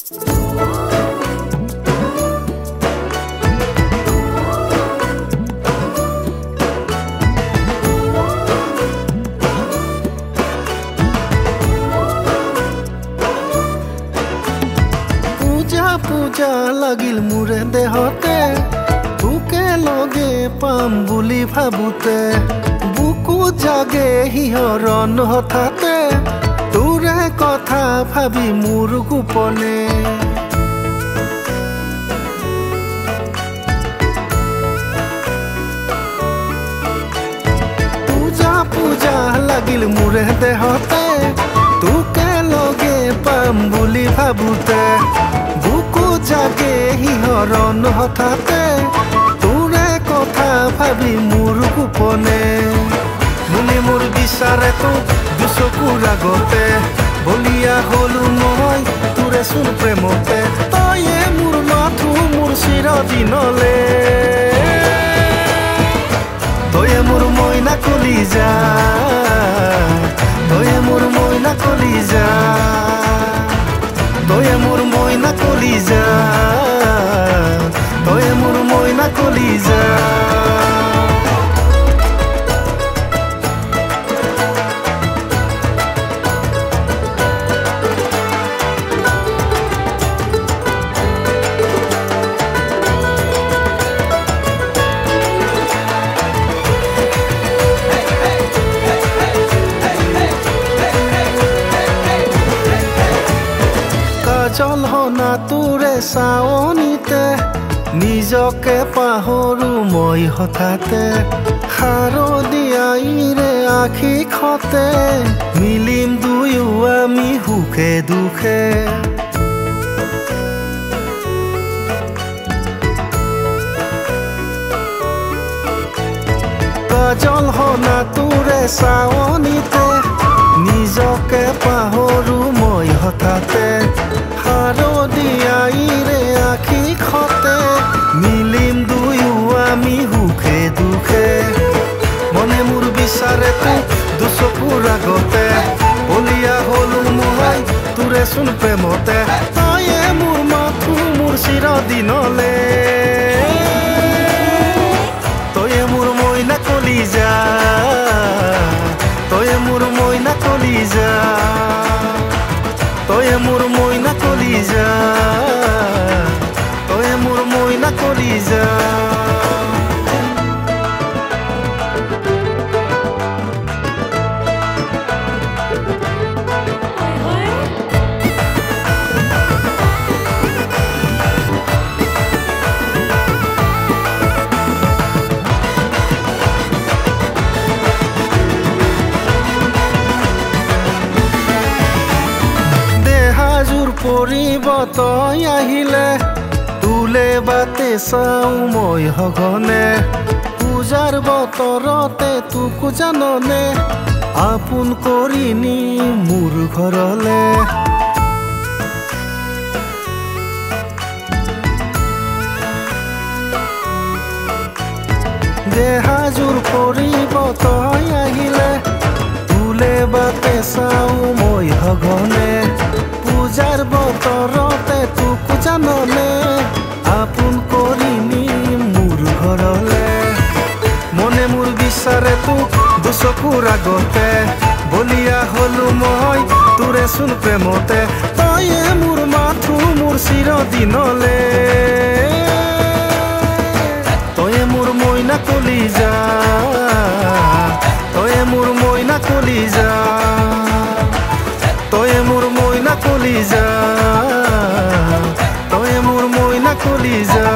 পূজা পূজা লাগিল মোৰে দেহতে, তোকে লগে পাম বুলি ভাবোতে, বুকু জাগে শিহৰণ হঠাতে, তোৰে কথা ভাবি মোৰ গোপনে। পূজা পূজা লাগিল মোৰে দেহতে, তোকে লগে পাম বুলি ভাবোতে, বুকু জাগে শিহৰণ হঠাতে, তোৰে কথা ভাবি মোৰ গোপনে। মনে মোৰ বিচাৰে তোক দুচকুৰ আগতে, বলিয়া হলো মই তোৰে চোন প্ৰেমতে, তয়ে মোৰ মাথো মোৰ চিৰদিনলে, তয়ে মোৰ মইনা কলিজা, তয়ে মোৰ মইনা কলিজা, তয়ে মোৰ মইনা কলিজা, তয়ে মোৰ মইনা কলিজা। কাজল হনা তোৰে চাৱনিতে, নিজকে পাহৰো মই হঠাতে, শাৰদীয়াইৰে আখি খতে, মিলিম দুয়ো আমি সুখে দুখে। কাজল হনা তোৰে চাৱনিতে, নিজকে পাহৰো মই হঠাতে, শাৰদীয়াইৰে আখি খতে, মিলিম দুয়ো আমি সুখে দুখে। মনে মোৰ বিচাৰে তোক দুচকুৰ আগতে, বলিয়া হলো মই তোৰে চোন প্ৰেমতে, তয়ে মোৰ মাথো মোৰ চিৰদিনলে, তয়ে মোৰ মইনা কলিজা, তয়ে মোৰ মইনা কলিজা, তয়ে মোৰ মইনা কলিজা, তয়ে মোৰ মইনা কলিজা। দেহাযোৰ পৰিব তই আহিলে, তোলে বাটে চাওঁ মই সঘনে, পূজাৰ বতৰতে তোক জাননে, আপোন কৰি নি মোৰ ঘৰলে। দেহাযোৰ পৰিব তই আহিলে, তোলে বাটে চাওঁ মই সঘনে, পূজাৰ বতৰতে তোক জাননে, আপোন কৰি নি মোৰ ঘৰলে। মনে মোৰ বিচাৰে তোক দুচকুৰ আগতে, বলিয়া হলো মই তোৰে চোন প্ৰেমতে, তয়ে মোৰ মাথো মোৰ চিৰদিনলে, তয়ে মোৰ মইনা কলিজা, তয়ে মোৰ মইনা কলিজা, তয়ে মোৰ মইনা কলিজা, তয়ে মোৰ মইনা কলিজা।